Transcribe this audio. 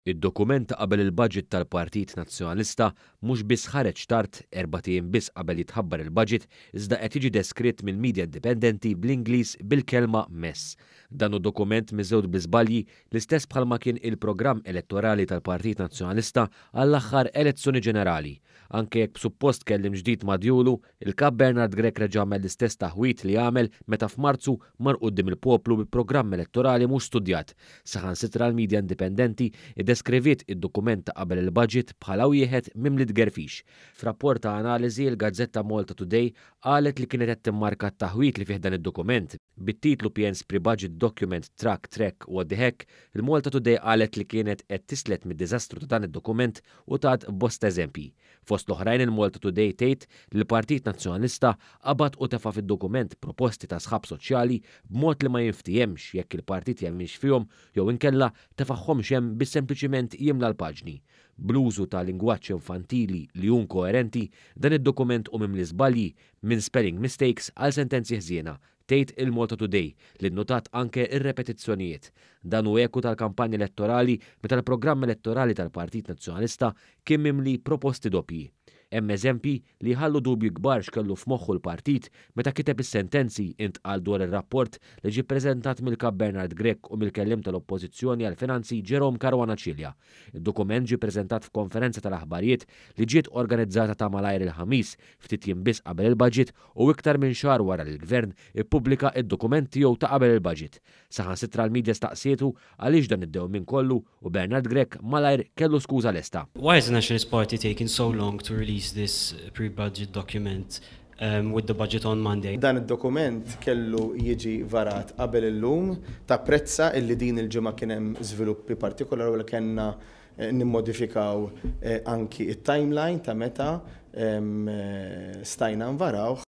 Id-dokument ta' qabel il-budget tal-Partit Nazzjonalista mhux biss ħareġ tard, 4 ijiem biss qabel jitħabbar il-budget, iżda qed jiġi deskritt mill-media indipendenti bl-Ingliż bil-kelma "mess". Dan hu dokument miżgħud bl-iżbalji, l-istess bħalma kien il-programm elettorali tal-Partit Nazzjonalista għall-aħħar elezzjoni ġenerali. Anke jekk b'suppost kelliem ġdid ma' djulu, il-Kap Bernard Grech reġa' għamel l-istess taħwit li għamel meta f'Marzu mar quddiem il-poplu bi programm elettorali mhux studjat. Saħansitra l-media indipendenti iddeskriviet id-dokument ta' qabel il-budget bħala wieħed mimli tgerfix. F'rapport ta' analiżi, il-gazzetta Malta Today qalet li kienet qed timmarka t-taħwit li fih dan id-dokument. Bit-titlu "PN's Pre-Budget Document Track Track What the Heck", il-Malta Today qalet li kienet qed tislet mid-diżastru ta' dan id-dokument u tat bosta eżempji. Fost l-oħrajn, il-Malta Today tgħid li l-Partit Nazzjonalista qabad u tefa' fid-dokument proposti ta' sħab soċjali b'mod li ma jinftihemx jekk il-partit jemminx fihom jew inkella tefagħhomx hemm biex sempliċiment jimla l-paġni. Bl-użu ta' lingwaġġ infantili li hu inkoerenti, dan id-dokument hu mimli żbalji, minn spelling mistakes għal sentenzi ħżiena, tgħid il-Malta Today, li nnotat anke ir-repetizzjonijiet. Dan hu eku tal-kampanja elettorali, meta l-programm elettorali tal-Partit Nazzjonalista kien mimli proposti doppji. "Hemm eżempji li jħallu dubji kbar x'kellu f'moħħu l-partit meta kiteb is-sentenzi", intqal dwar ir-rapport li ġie ppreżentat mill-Kap Bernard Grech u mill-kelliem tal-Oppożizzjoni għall-Finanzi Jerome Caruana Cilia. Id-dokument ġie ppreżentat f'konferenza tal-aħbarijiet li ġiet organizzata ta' malajr il-Ħamis, ftit jiem biss qabel il-budget u iktar minn xahar wara li l-Gvern ippubblika id-dokument tiegħu ta' qabel il-budget. Saħansitra l-medja staqsietu għaliex dan id-dewmien kollu u Bernard Grech malajr kellu skuża lesta. Why has the Nationalist Party taken so long to release this pre-budget document with the budget on Monday? Dan id-dokument kellu jiġi varat qabel illum. Tapprezza illi din il-ġimgħa kien hemm żviluppi partikolari u li kellna nimmodifikaw anki it-timeline ta' meta stajna nvarawh.